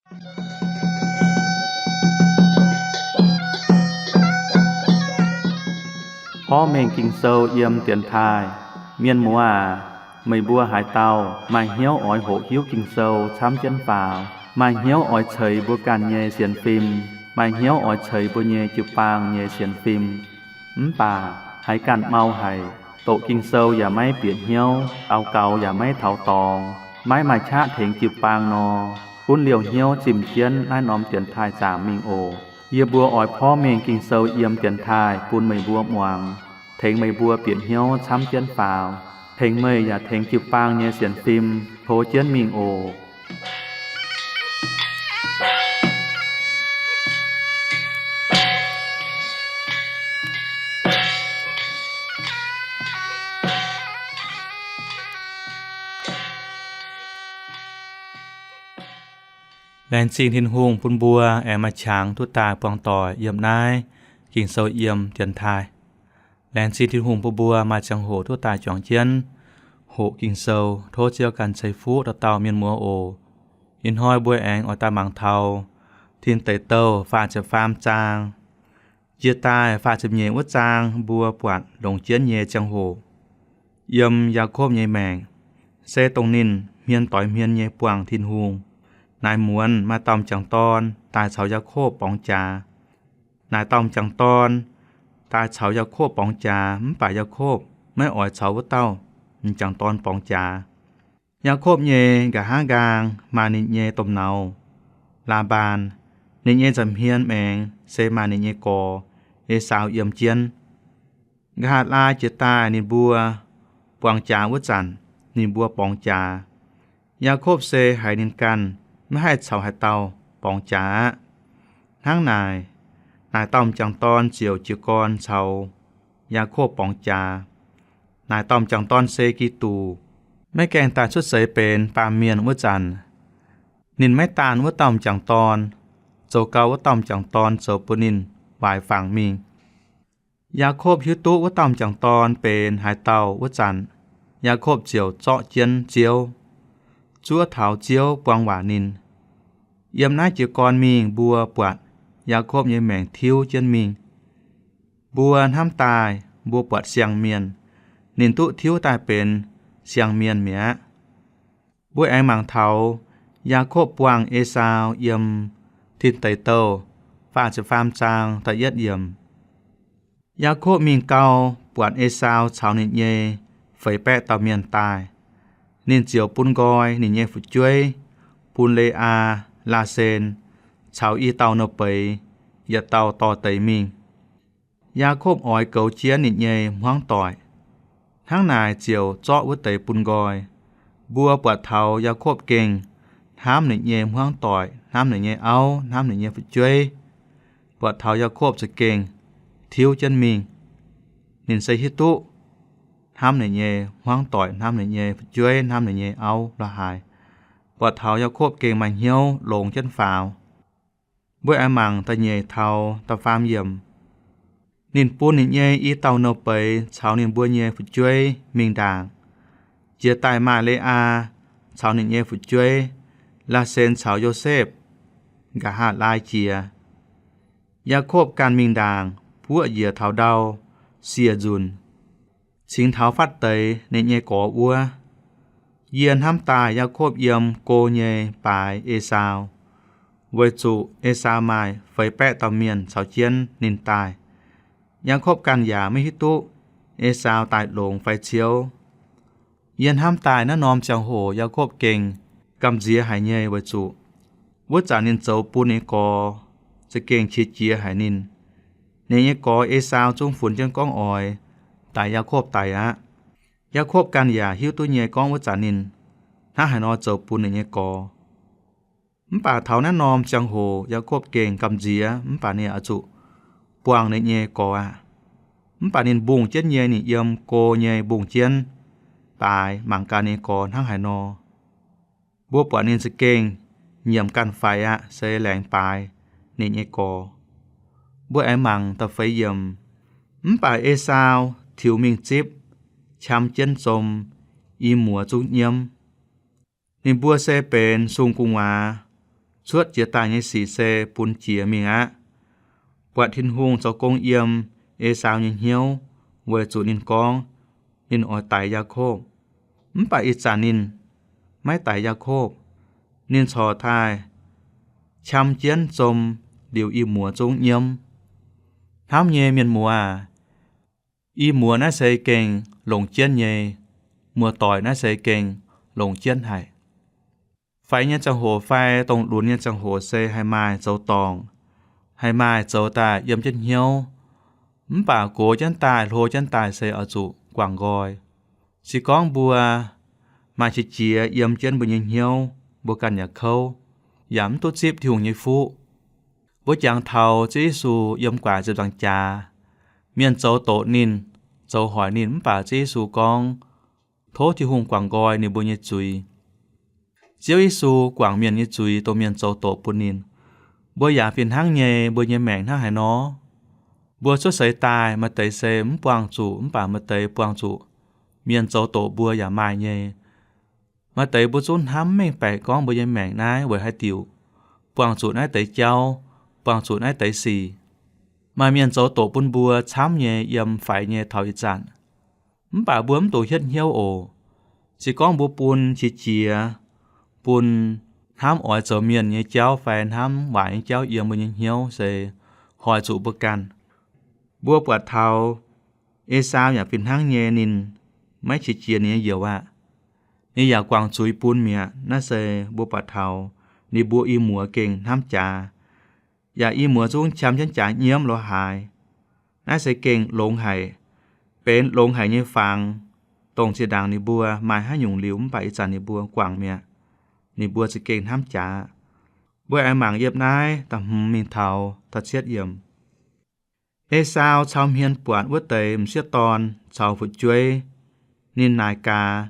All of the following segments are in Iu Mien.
Porv mengh Ging-Sou yiem dienx taaih. Mienh muoz aac, meih mbuo haaix dauh maaih hnyouv oix hoqc hiuv Ging-Sou camv jienv faaux, maaih hnyouv oix ceix mbuo ganh nyei sienx fim, maaih hnyouv oix ceix mbuo nyei jiu-baang nyei sienx fim, mv baac haiz ganh mau haic, doqc Ging-Sou yaac maiv bieqc hnyouv, daux gaux yaac maiv taux dorngx, maiv maaih qaqv tengx jiu-baang nor, gunv liouh hnyouv zimh jienv naaiv norm dienx taaih zaangc mingh oc. Yie mbuo oix porv mengh Ging-Sou yiem dienx taaih bun meih mbuo muangx, tengx meih mbuo bieqc hnyouv camv jienv faaux, tengx meih yaac tengx jiu-baang nyei sienx fim tov jienv mingh oc. Laengz zingh Tin-Hungh bun mbuo aengx maaih qangx duqv daaih buangh doic yiem naaiv Ging-Sou yiem dienx taaih. Laengz zingh Tin-Hungh bun mbuo maaih ziangh hoc duqv daaih juangc jienv hoqc Ging-Sou. Tov Ziouv ganh ceix fuqv dauh dauh mienh muoz oc. Ih hnoi mbuo aengx oix daaih mangc taux Tin Deic Douh faah ziepc faam zaang. Jiex daaih faah ziepc nyeic wuov zaang mbuo buatc longc jienv nyei ziangh hoc yiem Yaakopv nyei maengc, se dongh ninh hmien doix hmien nyei buangh Tin-Hungh. Naaiv muonz maaih dauh m'jangc dorn daaih caux Yaakopv borngz jaax. Naaic dauh m'jangc dorn daaih caux Yaakopv borngz jaax, mv baac Yaakopv maiv oix caux wuov dauh m'jangc dorn borngz jaax. Yaakopv nyei nqa'haav nqaang maaih ninh nyei domh nauz, Laa^mbaan. Ninh nyei nza'hmien maengx se maaih ninh nyei gorx, Esaau, yiem jienv. Nqa'haav laai jiex daaih ninh mbuo buangh jaax wuov zanc, ninh mbuo borngz jaax. Yaakopv se haiz ninh ganh maiv haih caux haaix dauh borngz jaax aqv. Hnangv naaic, naaic dauh m'jangc dorn ziouc jiez gorn caux Yaakopv borngz jaax. Naaic dauh m'jangc dorn se Giduc, maiv gaengh daaih cuotv seix benx baamh mienh wuov zanc, ninh maiv daanh wuov dauh m'jangc dorn, zoux gau wuov dauh m'jangc dorn zoux bun ninh waaic fangx mingh. Yaakopv hiuv duqv wuov dauh m'jangc dorn benx haaix dauh wuov zanc, Yaakopv ziouc zorqv jienv Ziouv, zuov taux Ziouv buang waac ninh. Yiem naaiv jiez gorn mingh mbuo buatc Yaakopv nyei maengc tiuv jienv mingh. Mbuo hnamv daaih mbuo buatc siang-mienh, ninh duqv tiuv daaih benx siang-mienh mi'aqv. Mbuo aengx mangc taux Yaakopv buangh Esaau yiem Tin Deic Douh faah ziepc faam zaang da'yietv yiemc. Yaakopv mingh gau, buatc Esaau caux ninh nyei feix baeqv dauh mienh daaih. Ninh ziouc bun nqoi ninh nyei fu'jueiv, bun Le^aa, Laasen, caux i dauh nouh beiz, yietc dauh dorh deix mingh. Yaakopv oix goux jienv ninh nyei hmuangv doic. Hnangv naaic ziouc zorqv wuov deix bun nqoi. Mbuo buatc taux Yaakopv gengh hnamv ninh nyei hmuangv doic, hnamv ninh nyei auv, hnamv ninh nyei fu'jueiv. Buatc taux Yaakopv za'gengh tiuv jienv mingh. Ninh se hiuv duqv hnamv ninh nyei hmuangv doic, hnamv ninh nyei fu'jueiv, hnamv ninh nyei auv la'haaix. Buatc taux Yaakopv gengh maaih hnyouv longx jienv faaux. Mbuo aengx mangc da'nyeic taux da'faam yiemc. Ninh bun ninh nyei i dauh nouh beiz caux ninh mbuo nyei fu'jueiv mingh ndaangc. Jiex daaih maaih Le^aa caux ninh nyei fu'jueiv, Laasen caux Yosepv, nqa'haav laai jiex. Yaakopv ganh mingh ndaangc, buoqv njiec taux ndau, siec nzunc, cingx taux fatv deix ninh nyei gorx wuov. Yie hnamv daaih Yaakopv yiem go nyei baaix Esaau, weic zuqc Esaau maaih feix baeqv dauh mienh caux jienv ninh daaih. Yaakopv ganh yaac maiv hiuv duqv Esaau daaih longx fai ciouv. Yie hnamv daaih naaiv norm ziangh hoc Yaakopv gengh gamh nziex haic nyei weic zuqc wuov zanc ninh zoux bun ninh gorx za'gengh qiex jiez haic ninh. Ninh nyei gorx Esaau zungv funx jienv gorngv oix daix Yaakopv daic aqv. Yaakopv ganh yaac hiuv duqv nyei gorngv wuov zanc ninh hnangv haaix nor zoux bun ninh nyei gorx. Mv baac taux naaiv norm ziangh hoc Yaakopv gengh gamh nziex, mv baac ninh oix zuqc buangh ninh nyei gorx aqv. Mv baac ninh mbungh jienv nyei, ninh yiem go nyei mbungh jienv baaix mangc gaax ninh nyei gorx hnangv haaix nor. Mbuo buatc ninh za'gengh nyiemc ganh faix aqv, se laengz baaix ninh nyei gorx. Mbuo aengx mangc da'feix yiemc. Mv baac Esaau tiux mingh zipv, qam jienv zom, i muoz zungv nyiemv. Ninh mbuo se benx sung gu'nguaaz, cuotv jiez daaih nyei sic se bun jiex mingh aqv. Buatc Tin-Hungh zoux gong yiem Esaau nyei hnyouv, weic zuqc ninh gorngv ninh oix daix Yaakopv. Mv baac ih zanc ninh maiv daix Yaakopv. Ninh corc daaih qam jienv zom liuz i muoz zungv nyiemv. Hnamv nyei mienh muoz aac, i muoz naaiv se gengh longc jienv nyei. Muoz-doic naaiv se gengh longc jienv haic. Faix nyei ziangh hoc fai dongh lunx nyei ziangh hoc se haih maaih zoux dorngc, haih maaih zoux daaih yiem jienv hnyouv. Mv baac gox jienv daaih, hlo jienv daaih se oix zuqc guangc nqoi. Se gorngv mbuo maaih qiex jiez yiem jienv mbuo nyei hnyouv, mbuo ganh yaac kouv, yaac mv duqv zipv Tin-Hungh nyei fuqv. Mbuo jangx taux Ziouv Yesu yiem guaax ziepc nzaangc jaax, mienh zoux doqc ninh, zoux hoic ninh, mv baac Ziouv Yesu gorngv, tov Tin-Hungh guangc nqoi ninh mbuo nyei zuiz. Ziouv Yesu guangc mienh nyei zuiz dongh mienh zoux doqc bun ninh. Mbuo yaac fih hnangv nyei, mbuo nyei maengc hnangv haaix nor. Mbuo cuotv seix daaih, maaih deix se mv buangh zuqc, mv baac maaih deix buangh zuqc. Mienh zoux doqc mbuo yaac maaih nyei. Maaih deix mbuo zungv hnamv mengh baeqc gorngv mbuo nyei maengc naaiv weic haaix diuc buangh zuqc naaiv deix jauv, buangh zuqc naaiv deix sic. Maaih mienh zoux doqc bun mbuo camv nyei yiem faix nyei taux ih zanc. Mv baac mbuo mv dungx hietv hnyouv oc. Se gorngv mbuo bun qiex jiez, bun hnamv oix zoux mienh nyei jauv fai hnamv waaic nyei jauv yiem mbuo nyei hnyouv se hoic zuqc mbuo ganh. Mbuo buatc taux Esaau yaac fih hnangv nyei, ninh maiv qiex jiez ninh nyei youz aqv. Ninh yaac guangc zuiz bun mi'aqv. Naaiv se mbuo buatc taux ninh mbuo i muoz gengh hnamv jaax, yaac i muoz zungv qam jienv jaax nyiemv lorz haaix. Naaiv se gengh longx haic, benx longx haic nyei fangx, dongh zinh ndaangc ninh mbuo maaih haaix nyungc liuz mv baac ih zanc ninh mbuo guangc mi'aqv. Ninh mbuo za'gengh hnamv jaax. Mbuo aengx mangc yiem naaiv da'hmz mingh taux da'cietv yiemc. Esaau cau hmien buatc wuov deix m'sieqv dorn caux fu'jueiv. Ninh naaic gaax,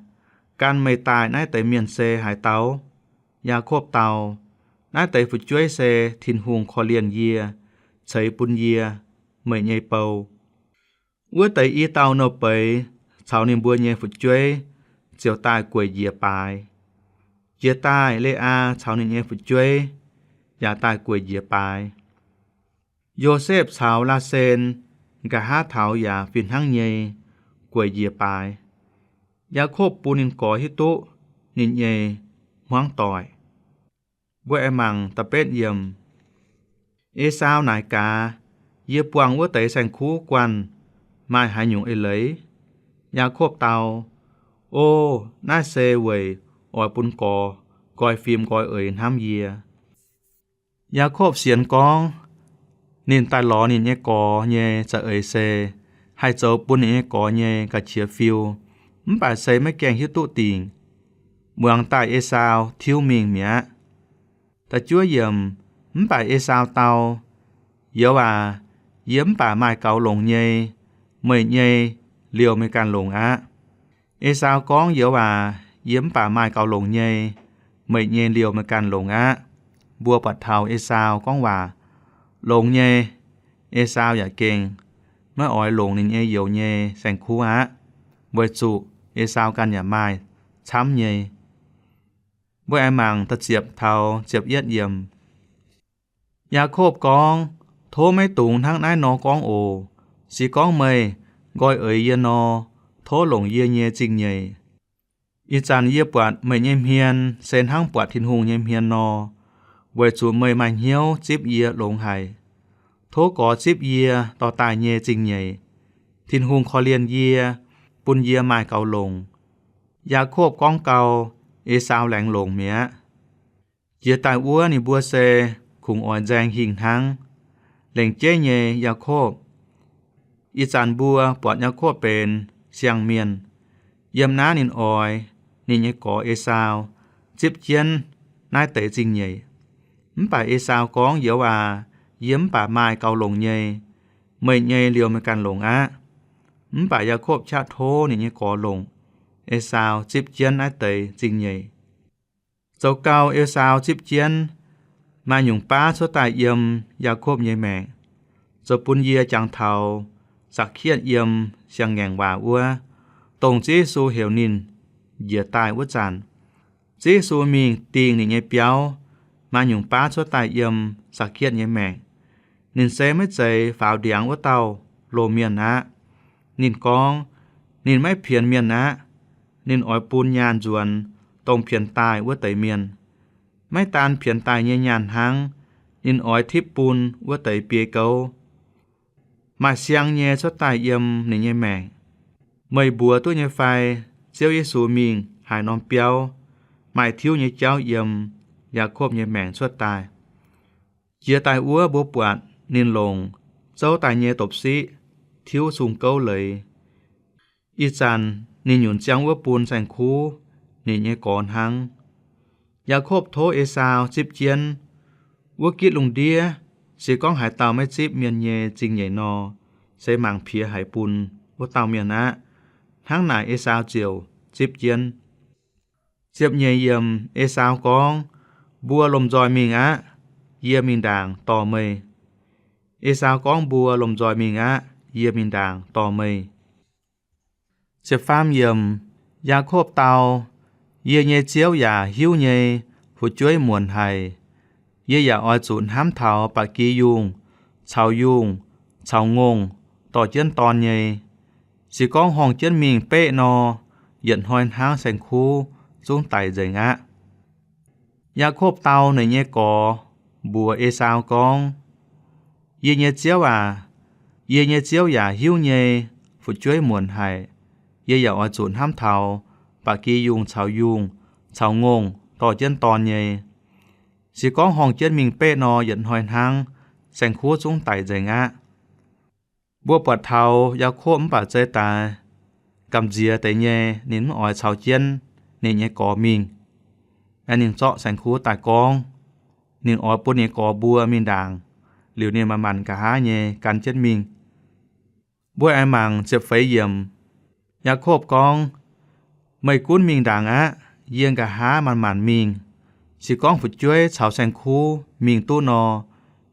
Gan meih daaih naaiv deix mienh se haaix dauh? Yaakopv dau, Naaiv deix fu'jueiv se Tin-Hungh korv-lienh yie, ceix bun yie, meih nyei bou. Wuov deix i dauh nouh beiz caux ninh mbuo nyei fu'jueiv ziouc daaih gueic njiec baaix. Jiex daaih Le^aa caux ninh nyei fu'jueiv yaac daaih gueic njiec baaix. Yosepv caux Laasen nqa'haav taux yaac fih hnangv nyei gueic njiec baaix. Yaakopv bun ninh gorx hiuv duqv ninh nyei hmuangv doic. Mbuo aengx mangc da'betv yiemc. Esaau naaic gaax, Yie buangh wuov deix saeng-kuv guanh maaih haaix nyungc eix leiz? Yaakopv dau, O, naaiv se weic oix bun gorx nqoi fim nqoi eix hnamv yie. Yaakopv sienx gorngv ninh daaih lorz ninh nyei gorx nyei za'eix se haih zoux bun ninh nyei gorx nyei ga'qiex fiu, mv baac se maiv gaengh hiuv duqv dingc. Muangx daaih Esaau tiuv mingh mi'aqv. Da'juov yiemc. Mv baac Esaau dau, Youz aac, yie mv baac maaih gaux longc nyei, meih nyei liouh meih ganh longc aqv. Esaau gorngv, Youz aac, yie mv baac maaih gaux longc nyei, meih nyei liouh meih ganh longc aqv. Mbuo buatc taux Esaau gorngv waac longx nyei. Esaau yaac gengh maiv oix longc ninh nyei youz nyei saeng-kuv aqv, weic zuqc Esaau ganh yaac maaih camv nyei. Mbuo aengx mangc da'ziepc taux ziepc yietv yiemc. Yaakopv gorngv, Tov maiv dungx hnangv naaiv nor gorngv oc. Se gorngv meih nqoi eix yie nor, tov longc yie nyei zingh nyeic. Ih zanc yie buatc meih nyei hmien se hnangv buatc Tin-Hungh nyei hmien nor, weic zuqc meih maaih hnyouv zipv yie longx haic. Tov gorx zipv yie dorh daaih nyei zingh nyeic. Tin-Hungh korv-lienh yie, bun yie maaih gaux longc. Yaakopv gorngv gau, Esaau laengz longc mi'aqv. Jiex daaih wuov ninh mbuo se kungx oix nzaeng hingh hnangv. Lengc jeiv nyei Yaakopv, ih zanc mbuo buatc Yaakopv benx siang-mienh. Yiem naaiv ninh oix ninh nyei gorx Esaau zipv jienv naaiv deix zingh nyeic. Mv baac Esaau gorngv, Youz aac, yie mv baac maaih gaux longc nyei, meih nyei liouh meih ganh longc aqv. Mv baac Yaakopv qaqv tov ninh nyei gorx longc Esaau zipv jienv naaiv deix zingh nyeic. Zoux gau Esaau zipv jienv, maaih nyungc baav cuotv daaih yiem Yaakopv nyei maengc, zoux bun yie jangx taux Zaqc^kietv yiem Siang-Ngaengc Waac wuov, dongh Ziouv Yesu heuc ninh njiec daaih wuov zanc. Ziouv Yesu mingh dingh ninh nyei biauv, maaih nyungc baav cuotv daaih yiem Saqc^ketv nyei maengc. Ninh se maiv zeiz faaux ndiangx wuov dauh loz-mienh aqv. Ninh gorngv, ninh maiv pienx mienh aqv. Ninh oix bun nyaanh nzuonx dongh pienx daaih wuov deix mienh. Maiv daan pienx daaih nyei nyaanh hnangv, ninh oix tipv bun wuov deix biei gouv. Maaih siang nyei cuotv daaih yiem ninh nyei maengc. Meih mbuox duqv nyei fai? Ziouv Yesu mingh haaix norm biauv, maaih tiuv nyei jauv yiem Yaakopv nyei maengc cuotv daaih. Jiex daaih wuov mbuo buatc ninh longc zouv daaih nyei dopc siqv tiuv sung gouv leiz. Ih zanc ninh nyunc ziangh wuov bun saeng-kuv ninh nyei gorx hnangv. Yaakopv tov Esaau zipv jienv. Wuov gitv lungh ndiev, se gorngv haaix dauh maiv zipv mienh nyei zingh nyeic nor, se mangc piex haic bun wuov dauh mienh aqv. Hnangv naaic Esaau ziouc zipv jienv. Ziepc nyeic yiem, Esaau gorngv, Mbuo lomh nzoih mingh aqv. Yie mingh ndaangc dorh meih. Esaau gorngv, Mbuo lomh nzoih mingh aqv. Yie mingh ndaangc dorh meih. Ziepc faam yiem, Yaakopv dau, Yie nyei ziouv yaac hiuv nyei, fu'jueiv muonc haic. Yie yaac oix zuqc hnamv taux ba'gi yungh, caux yungh, caux ngongh dorh jienv dorn nyei. Se gorngv horngh jienv mingh beqv nor, yietc hnoi hnangv saeng-kuv zungv daic nzengc aqv. Yaakopv dau ninh nyei gorx mbuox Esaau gorngv, Yie nyei ziouv aac, yie nyei ziouv yaac hiuv nyei, fu'jueiv muonc haic. Yie yaac oix zuqc hnamv taux ba'gi yungh caux yungh caux ngongh dorh jienv dorn nyei. Se gorngv horngh jienv mingh beqv nor, yietc hnoi hnangv saeng-kuv zungv daic nzengc aqv. Mbuo buatc taux Yaakopv mv baac zeiz daaih gamh nziex deix nyei, ninh mv oix caux jienv ninh nyei gorx mingh. Aengx ninh zorqv saeng-kuv daaih gorngv, ninh oix bun ninh nyei gorx mbuo mingh ndaangc, liuz ninh manc-manc nqa'haav nyei gan jienv mingh. Mbuo aengx mangc ziepc feix yiem. Yaakopv gorngv, Meih gunv mingh ndaangc aqv. Yie nqa'haav manc-manc mingh. Se gorngv fu'jueiv caux saeng-kuv mingh duqv nor,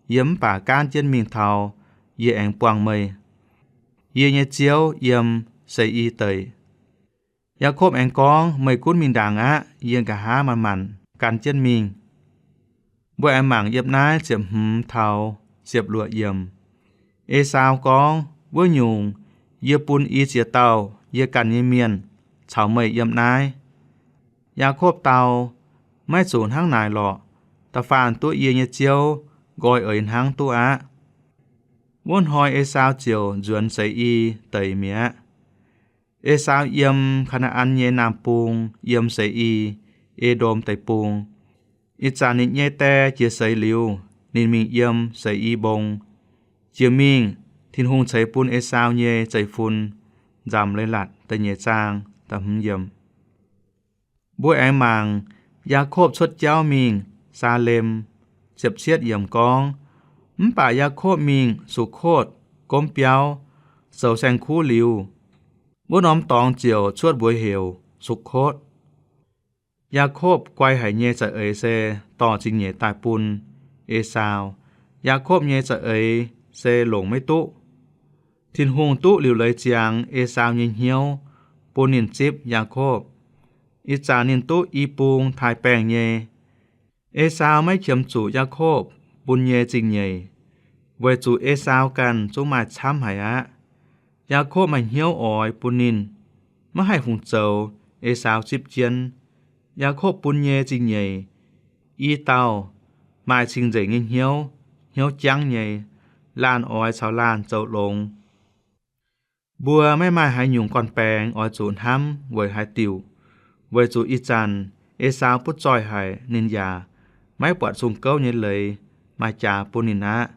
yie mv baac gaanv jienv mingh taux, yie aengx buangh meih. Yie nyei ziouv yiem Sei^i Deic. Yaakopv aengx gorngv, Meih gunv mingh ndaangc aqv. Yie nqa'haav manc-manc gan jienv mingh. Mbuo aengx mangc yiem naaiv ziepc hmz taux ziepc luoqc yiem. Esaau gorngv, Wuov nyungc, yie bun i ziex dauh yie ganh nyei mienh caux meih yiem naaiv. Yaakopv dau, Maiv zuqc hnangv naaic lorqc. Da'faanh duqv yie nyei ziouv nqoi eix hnangv duqv aqv. Wuov hnoi Esaau ziouc nzuonx Sei^i Deic mi'aqv. Esaau yiem Kaa^naa^an nyei naamh bung, yiem Sei^i, E^ndom Deic-Bung. Ih zanc ninh nyei die jiex seix liuz, ninh mingh yiem Sei^i Mbong. Jiex mingh, Tin-Hungh ceix bun Esaau nyei zeiv-fun nzamc leiz-latc da'nyeic zaang da'hmz yiem. Mbuo aengx mangc Yaakopv cuotv jauv mingh Saalem, ziepc cietv yiem gorngv, Mv baac Yaakopv mingh Sukotv gomv biauv, zoux saeng-kuv liuz, wuov norm dorngx ziouc cuotv mbuox heuc Sukotv. Yaakopv guai haic nyei za'eix se dorh zingh nyeic daaih bun Esaau. Yaakopv nyei za'eix se longc maiv duqv. Tin-Hungh duqv liuc leiz ziangx Esaau nyei hnyouv, bun ninh zipv Yaakopv. Ih zanc ninh duqv i bung taaih baengh nyei. Esaau maiv qiemx zuqc Yaakopv bun nyei zingh nyeic, weic zuqc Esaau ganh zungv maaih camv haic aqv. Yaakopv maaih hnyouv oix bun ninh, maiv haih fungc zoux Esaau zipv jienv. Yaakopv bun nyei zingh nyeic i dauh maaih cing-nzengc nyei hnyouv, hnyouv jangv nyei, laanh oix caux laanh zoux longx. Mbuo maiv maaih haaix nyungc gorn-baengx oix zuqc hnamv weic haaix diuc, weic zuqc ih zanc Esaau butv zoih haic, ninh yaac maiv buatc sung gouv nyei leiz maaih jaax bun ninh aqv.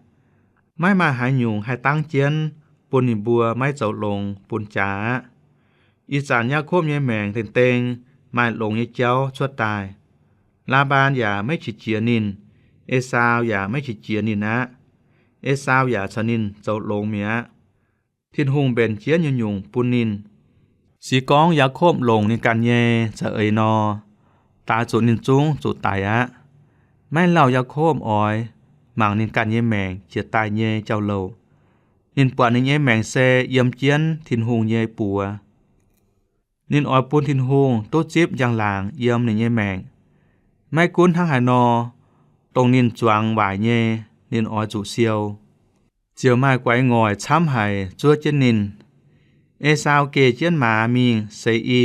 Maiv maaih haaix nyungc haih dangv jienv bun ninh mbuo maiv zoux longx bun jaax aqv. Ih zanc Yaakopv nyei maengc dengh dengh maaih longx nyei jauv cuotv daaih. Laa^mbaan yaac maiv qiex jiez ninh, Esaau yaac maiv qiex jiez ninh aqv. Esaau yaac caux ninh zoux longx mi'aqv. Tin-Hungh mbenc jienv nyungc-nyungc bun ninh. Se gorngv Yaakopv longc ninh ganh nyei za'eix nor, daaix zuqc ninh zungv zuqc daic aqv. Maiv lauh Yaakopv oix mangc ninh ganh nyei maengc jiex daaih nyei jauv-louc. Ninh buatc ninh nyei maengc se yiem jienv Tin-Hungh nyei buoz. Ninh oix bun Tin-Hungh duqv zipv njang-laangc yiem ninh nyei maengc. Maiv gunv hnangv haaix nor, dongh ninh zuangx waaic nyei, ninh oix zuqc siou. Ziouc maaih guaix ngoic camv haic zuov jienv ninh. Esaau geh jienv maaz mingh Seix^i,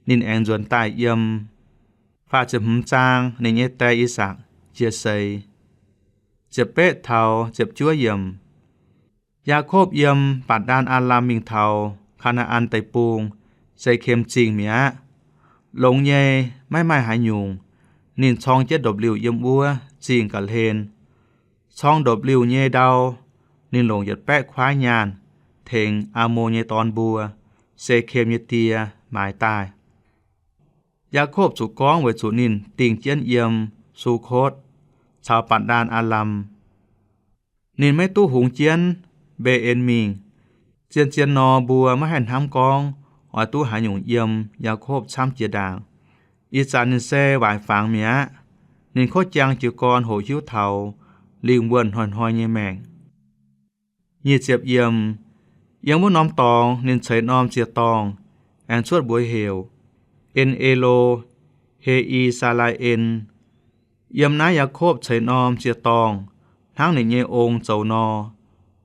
ninh aengx nzuonx daaih yiem. Faah ziepc hmz zaang, ninh nyei die I^sakc jiex seix. Ziepc betv taux ziepc juov yiemc. Yaakopv yiem Baatc Ndaan Aalam mingh taux Kaa^naa^an Deic-Bung, Sekem Zingh mi'aqv. Longx nyei, maiv maaih haaix nyungc. Ninh corng jienv ndopv-liuh yiem wuov zingh ga'hlen. Corng ndopv-liuh nyei ndau, ninh longc yietc baeqv kuaaiv nyaanh tengx Aa^mon nyei dorn mbuo, Sekem nyei die, maaiz daaih. Yaakopv zuqc gorngv weic zuqc ninh dingh jienv yiem Sukotv caux Baatc Ndaan Aalam. Ninh maiv duqv hungx jienv Mbe^en mingh. Zien-zien nor, mbuo maiv haih hnamv gorngv oix duqv haaix nyungc yiem Yaakopv camv jiex ndaangc. Ih zanc ninh se waaic fangx mi'aqv. Ninh kov jang jiez gorn hoqc hiuv taux lingh wuonh hnoi-hnoi nyei maengc. Nyic ziepc yiemc. Yiem wuov norm dorngx ninh ceix norm ziec-dorngh, aengx cuotv mbuox heuc, En^e^lo, He^i^saa^laa^en. Yiem naaiv Yaakopv ceix norm ziec-dorngh, hnangv ninh nyei ong zoux nor.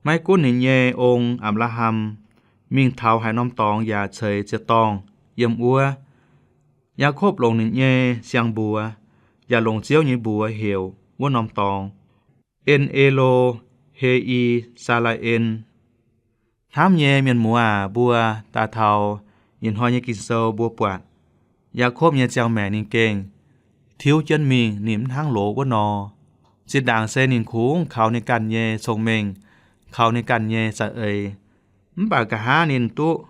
Maiv gunv ninh nyei ong, Apc^laa^ham, mingh taux haaix norm dorngx yaac ceix ziec-dorngh yiem wuov. Yaakopv longc ninh nyei siang-mbuox yaac longc Ziouv nyei mbuox heuc wuov norm dorngx, En^e^lo, He^i^saa^laa^en. Hnamv nyei mienh muoz aac, mbuo daaih taux ih hnoi nyei Ging-Sou mbuo buatc Yaakopv nyei ziangh maengc ninh gengh tiuv jienv mingh, ninh mv hnangv loz wuov nor. Zinh ndaangc se ninh kungx kaux ninh ganh nyei cong-mengh, kaux ninh ganh nyei za'eix. Mv baac nqa'haav ninh duqv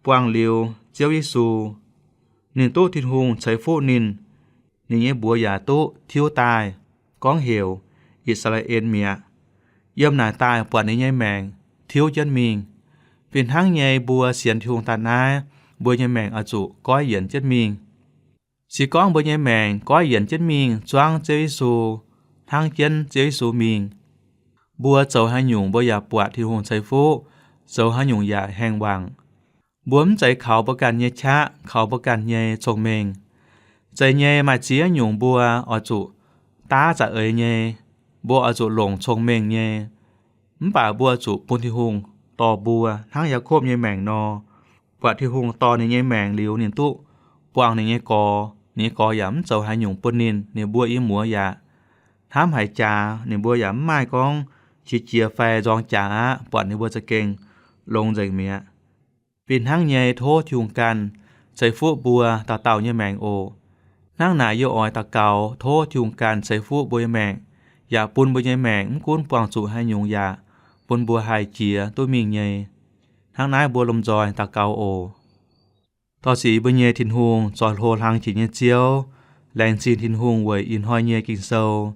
buangh liuz Ziouv Yesu, ninh duqv Tin-Hungh ceix fuqv ninh, ninh nyei mbuox yaac duqv tiuv daaih, gorngv heuc I^saa^laa^en mi'aqv. Yiem naaic daaih buatc ninh nyei maengc tiuv jienv mingh. Fih hnangv nyei mbuo sienx Tin-Hungh daaih naaiv, mbuo nyei maengc oix zuqc goiv yienc jienv mingh. Se gorngv mbuo nyei maengc goiv yienc jienv mingh zuangv Ziouv Yesu, hnangv jienv Ziouv Yesu mingh, mbuo zoux haaix nyungc mbuo yaac buatc Tin-Hungh ceix fuqv, zoux haaix nyungc yaac haengh wangc. Mbuo mv zeiz kaux mbuo ganh nyei qaqv, kaux mbuo ganh nyei cong-mengh. Zeiz nyei maaih ziex nyungc mbuo oix zuqc daav za'eix nyei, mbuo oix zuqc longc cong-mengh nyei. Mv baac mbuo zuqc bun Tin-Hungh dorh mbuo hnangv Yaakopv nyei maengc nor. Buatc Tin-Hungh dorh ninh nyei maengc liuz, ninh duqv buangh ninh nyei gorx. Ninh nyei gorx yaac mv zoux haaix nyungc bun ninh, ninh mbuo i muoz yaac hnamv haic jaax, ninh mbuo yaac mv maaih gorngv qiex jiez fai nzorng jaax aqv. Buatc ninh mbuo za'gengh longx nzengc mi'aqv. Fih hnangv nyei tov Tin-Hungh ganh ceix fuqv mbuo dauh dauh nyei maengc oc. Hnangv naaic yie oix daux gaux tov Tin-Hungh ganh ceix fuqv mbuo nyei maengc, yaac bun mbuo nyei maengc mv gunv buangh zuqc haaix nyungc yaac bun mbuo haih jiex duqv mingh nyei. Hnangv naaiv mbuo lomh nzoih daux gaux oc. Dorh sic yie mbuo nyei Tin-Hungh, zoih hlo hlang jiex nyei Ziouv, laengz zingh Tin-Hungh weic ih hnoi nyei Ging-Sou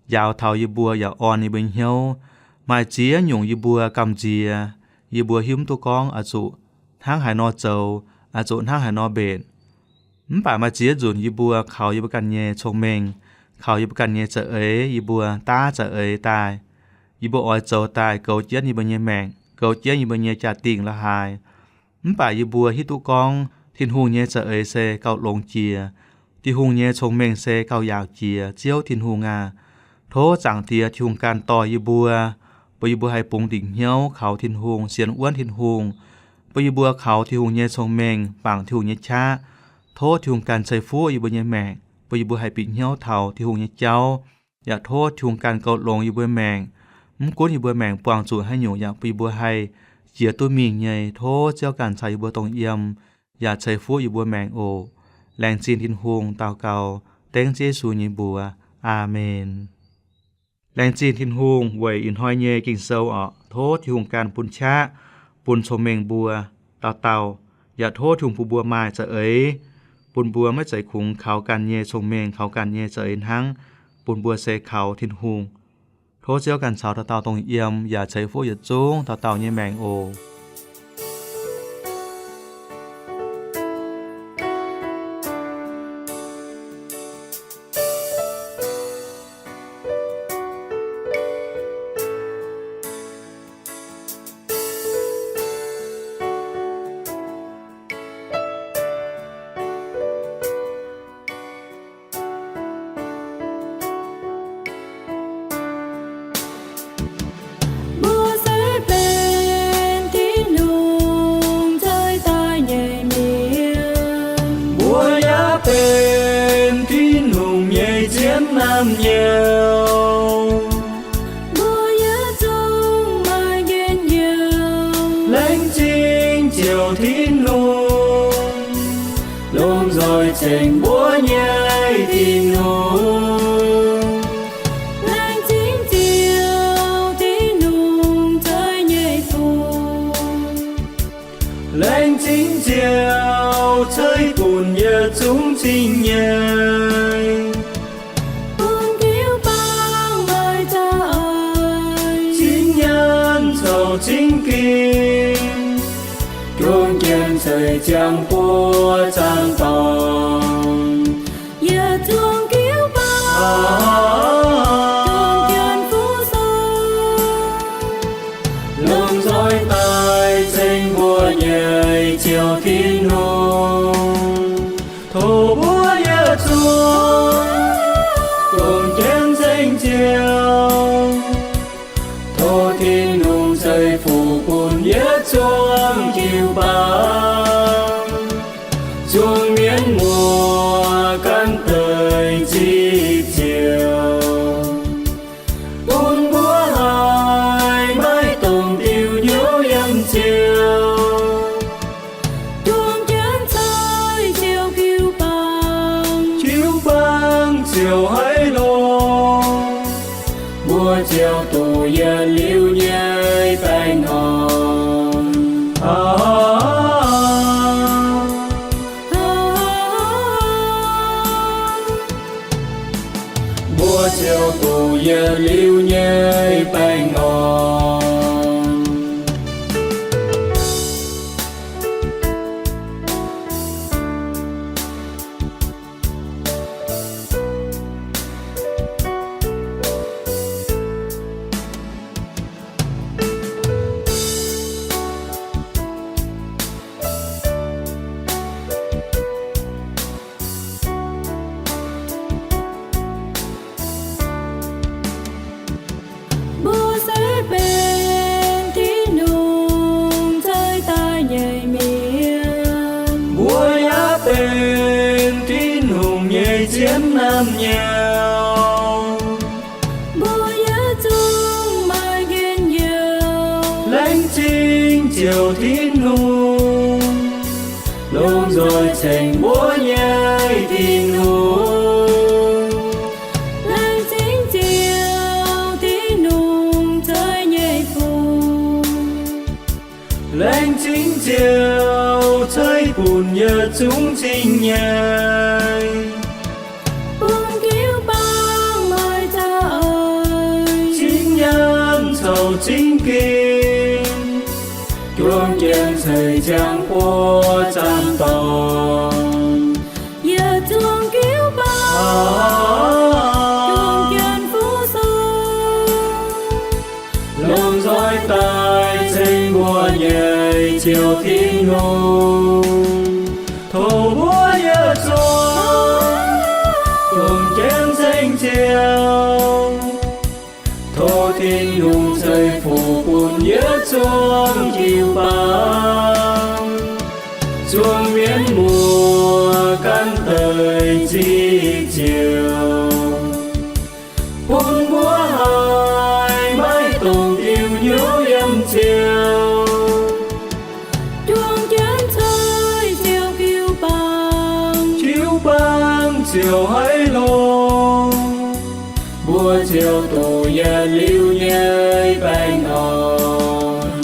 njaaux taux yie mbuo yaac orn yie mbuo hnyouv. Maaih ziex nyungc yie mbuo gamh nziex, yie mbuo hiuv mv duqv gorngv oix zuqc hnangv haaix nor zoux, oix zuqc hnangv haaix nor mbenc. Mv baac maaih ziex nzunc yie mbuo kaux yie mbuo ganh nyei cong-mengh, kaux yie mbuo ganh nyei za'eix, yie mbuo daav za'eix daaih. Yie mbuo oix zoux daaih goux jienv yie mbuo nyei maengc, goux jienv yie mbuo nyei jaa-dingh la'haaix. Mv baac yie mbuo hiuv duqv gorngv Tin-Hungh nyei za'eix se gauh longx jiex, Tin-Hungh nyei cong-mengh se gauh yaauc jiex. Ziouv Tin-Hungh aac, tov Zaangc Diex Tin-Hungh ganh dorh yie mbuo, bun yie mbuo haih bungx ndingc hnyouv kaux Tin-Hungh, sienx wuonv Tin-Hungh, bun yie mbuo kaux Tin-Hungh nyei cong-mengh, bangc Tin-Hungh nyei qaqv. Tov Tin-Hungh ganh ceix fuqv yie mbuo nyei maengc, bun yie mbuo haih bieqc hnyouv taux Tin-Hungh nyei jauv. Yaac tov Tin-Hungh ganh goux longx yie mbuo maengc. Mv gunv yie mbuo maengc buangh zuqc haaix nyungc, yaac bun yie mbuo haih jiex duqv mingh nyei. Tov Ziouv ganh caux yie mbuo dongh yiem, yaac ceix fuqv yie mbuo maengc oc. Laengz zingh Tin-Hungh, daux gaux dengv Ziouv Yesu nyei mbuox. Aamen. Laengz zingh Tin-Hungh weic ih hnoi nyei Ging-Sou oc. Tov Tin-Hungh ganh bun qaqv, bun cong-mengh mbuo dauh dauh. Yaac tov Tin-Hungh bun mbuo maaih za'eix, bun mbuo maiv zeiz kungx kaux ganh nyei cong-mengh, kaux ganh nyei za'eix hnangv, bun mbuo se kaux Tin-Hungh. Tov Ziouv ganh caux dauh dauh dongh yiem yaac ceix fuqv yietc zungv dauh dauh nyei maengc oc. Mbuo yietc zungv maaih njien-youh. Laengz zingh Ziouv Tin-Hungh, lomh nzoih ceng mbuo nyei Tin-Hungh. Laengz zingh Ziouv Tin-Hungh, zeiv nyei Fuqv. Laengz zingh Ziouv, ceix bun yietc zungv zingh nyei. Bun jiu-baang maaih za'eix, cingv nyaanh caux cingv ging, juang jienv ceix ziangh buoz zaangc dorngx. Yietc zungv jiu-baang, juang jienv fuqv sou, lomh nzoih daaih ceng mbuo nyei Ziouv Tin-Hungh. Tov mbuo yietc zungv dongh jienv ceng Ziouv. Tov Tin-Hungh ceix fuqv bun yietc zungv jiu-baang, zuangx mienv muoz gan deix zipv Ziouv, bun mbuo haiz maiv dungx diuh hnyouv yiem Ziouv. Juang jienv ceix Ziouv jiu-baang, jiu-baang ziouc haiz longx. Mbuo ziouc duqv yietc liuz nyei baengh orn. Mbuo ziouc duqv yietc liuz nyei baengh orn. Mbuo se benx Tin-Hungh ceix daaih nyei mienh. Mbuo yaac benx Tin-Hungh nyei zien naamh nyouz. Mbuo yietc zungv maaih njien-youh. Laengz zingh Ziouv Tin-Hungh, lomh nzoih ceng mbuo nyei Tin-Hungh. Laengz zingh Ziouv Tin-Hungh, zeiv nyei Fuqv. Laengz zingh Ziouv, ceix bun yietc zungv zingh nyei. Bun jiu-baang maaih za'eix, cingv nyaanh caux cingv ging, juang jienv ceix ziangh buoz zaangc dorngx. Yietc zungv jiu-baang, juang jienv fuqv sou, lomh nzoih daaih ceng mbuo nyei Ziouv Tin-Hungh. Tov mbuo yietc zungv dongh jienv ceng Ziouv. Tov Tin-Hungh ceix fuqv bun yietc zungv jiu-baang, zuangx mienv muoz gan deix zipv Ziouv, bun mbuo haiz maiv dungx diuh hnyouv yiem Ziouv. Juang jienv ceix Ziouv jiu-baang, jiu-baang ziouc haiz longx. Mbuo ziouc duqv yietc liuz nyei baengh orn.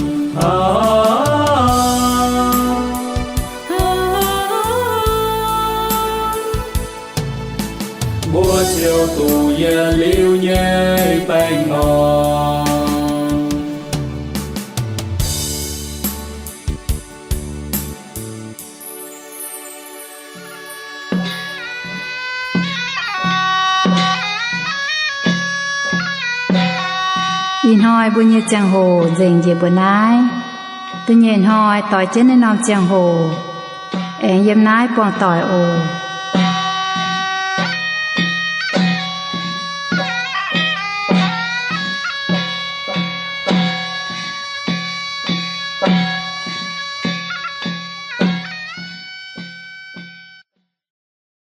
Mbuo ziouc duqv yietc liuz nyei baengh orn. Ih hnoi mbuo nyei ziangh hoc nzengc njiec mbuo naaiv. Da'nyeic hnoi doix jienv naaiv norm ziangh hoc aengx yiem naaiv buangh doic oc.